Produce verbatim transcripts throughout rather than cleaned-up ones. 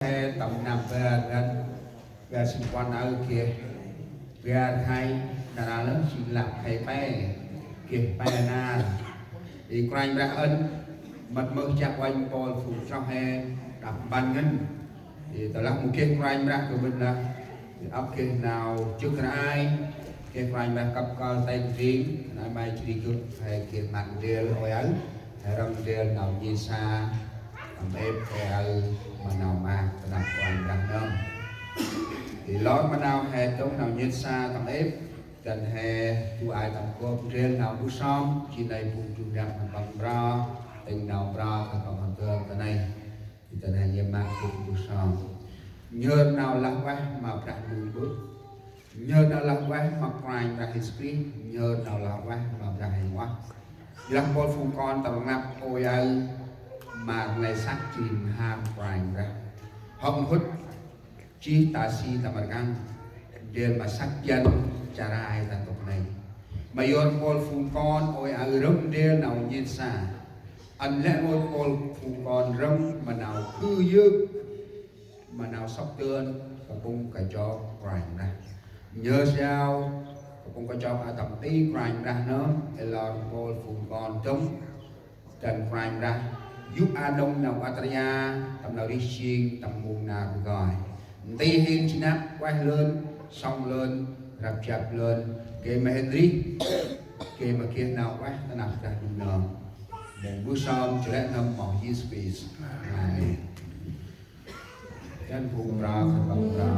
He tâm năm bar ngăn, bar sĭn puăn aơ geh bar khay nar aơ, sĭn lăp khay pe, geh pe nar. I Kôranh Brah ăn mât mơh chiă uănh mpôl phung chroh he đăp mpăn ngăn. I tơlah mâu geh Kôranh Brah kơ mĭn lah, i ăp geh nau jŏk rai, geh Kôranh Brah kăp kơl teng ring, nau may jri gŭ he geh măt ndrel ôi aơ, he rŏng ndrel nau nhêt sa tâm êp ôi aơ ma nau maak ta năp Kôranh Brah nơm. I lor ma nau he dŏng nau nhêt sa tâm êp, dăn he du ai tâm kôp ndrel nau mbơh sơm, jêh nây phung du năp ma păng mra, tĭng nau mra, ma păng hŏ dơm ta nây. Dăn he nhêt maak phung mbơh sơm. Nhhơr nau lah ueh ma Brah Ndu Mbơ̆. Nhhơr nau lah ueh ma Kôranh Brah Yêsu Krist, nhhơr nau lah ueh ma Brah Huêng Ueh. Lah mpôl phung kon tâm rnglăp ôi aơ ma rnglay săk jêh ri mham Kôranh Brah. Hŏ nhŭp jêh ta si tâm rkăng, ndrel ma săk jăn charai ta ntŭk nây. Ma yor mpôl phung kon ôi aơ rŏng ndrel nau nhêt sa. Ăn lĕ rngôch mpôl phung kon rŏng ma nau khư yơk, ma nau sŏk dơn, kpŭng kachok Kôranh Brah. Nhhơr siau, kpŭng kachok a tâm ti Kôranh Brah nơm, ê lor mpôl phung kon dŏng, dăn Kôranh Brah yô̆ a đŏng nau ăt ria, tâm nau rêh jêng, tâm mông nar rgoi. Nti hên jnăp, ueh lơn, sŏng lơn, răp jăp lơn, gay ma hên rêh, gay ma geh nau ueh ta năp Brah Ndu nơm. Mông mbơh sơm, jêh ri nơm ma Yêsu Krist. Amen. Dăn phung mra, khân păng mra.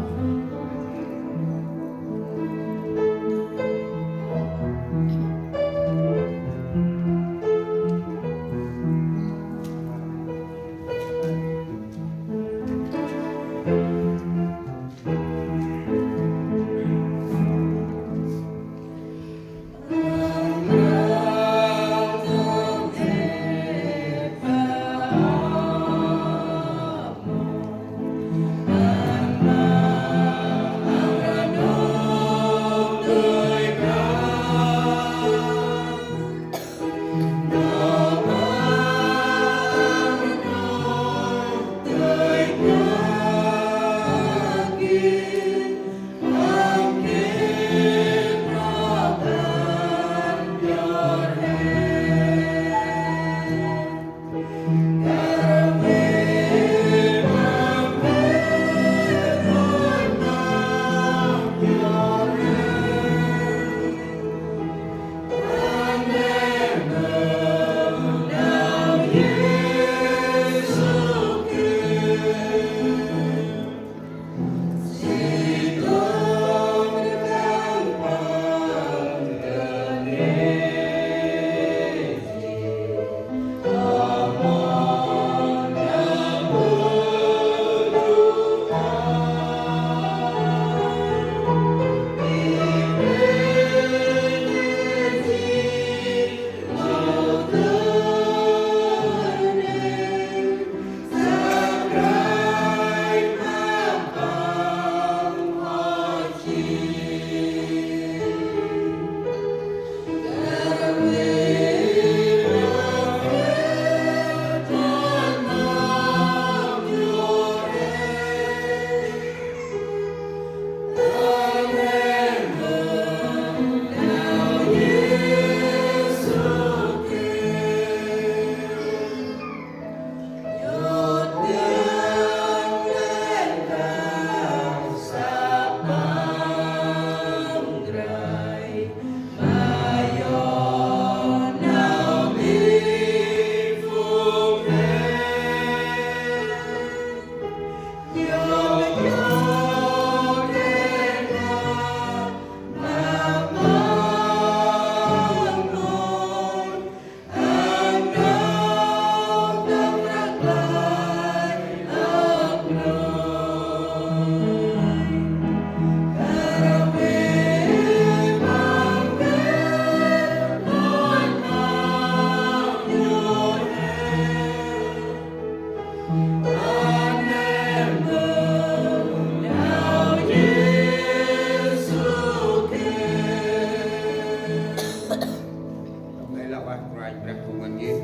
Tâm he lah ueh Kôranh Brah kŭm ngăn ngên.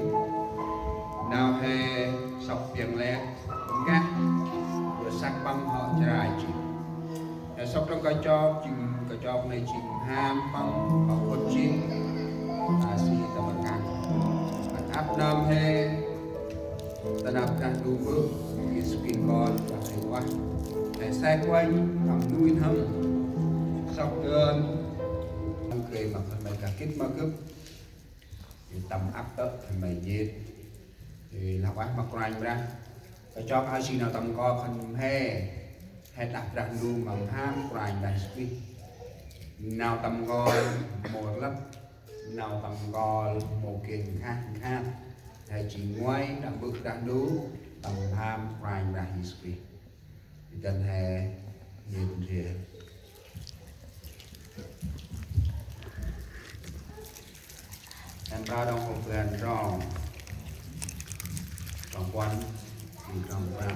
Nau he sŏk piăng lĕ, nkah, Păng hŏ chrai jêng. He sŏk đŏng kachok, jêng kachok nây jêng mham păng hŏ kŭt jêng. Ta si tâm rkăng. Păng ăp nơm he. Ta năp Brah Ndu Mbơ̆, Yêsu Krist Kon, Brah Huêng Ueh. He sai kuanh, păng nuih n'hâm. Sŏk dơn. Păng gay ma khân may kah gĭt ma gâp. Tâm ăp tơ̆ khân may nhêt. Lah ueh ma Kôranh Brah. Kachok a si nau tâm nkol khân he. He đah Brah Ndu ma mham Kôranh Brah Yêsu Krist. Nau tâm nkol mâu rlăp. Nau tâm nkol mâu geh nkhah nkhah. He jêng nguay đah Mbơ̆ Brah Ndu tâm mham Kôranh Brah Yêsu Krist. Dăn he nhêt ndrel. Em prao đŏng hôp ban trong. Trong puăn, trong prao.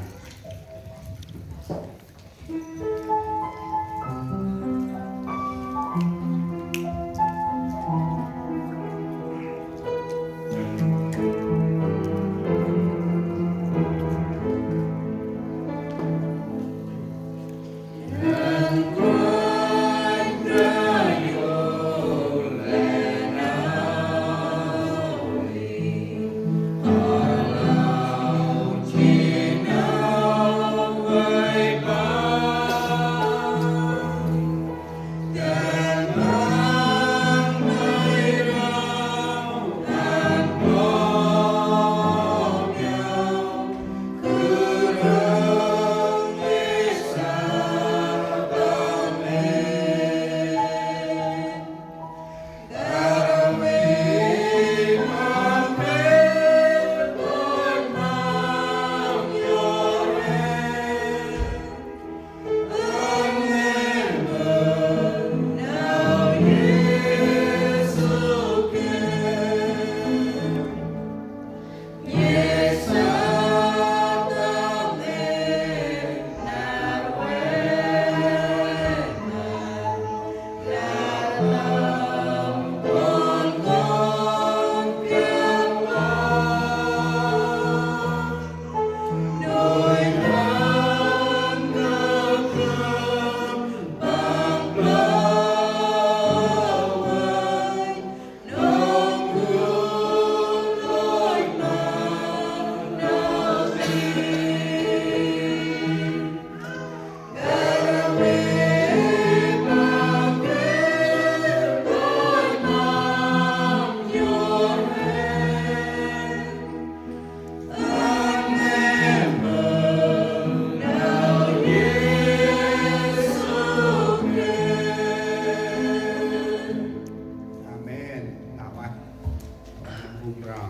Amen. Nau ueh. Bum bra.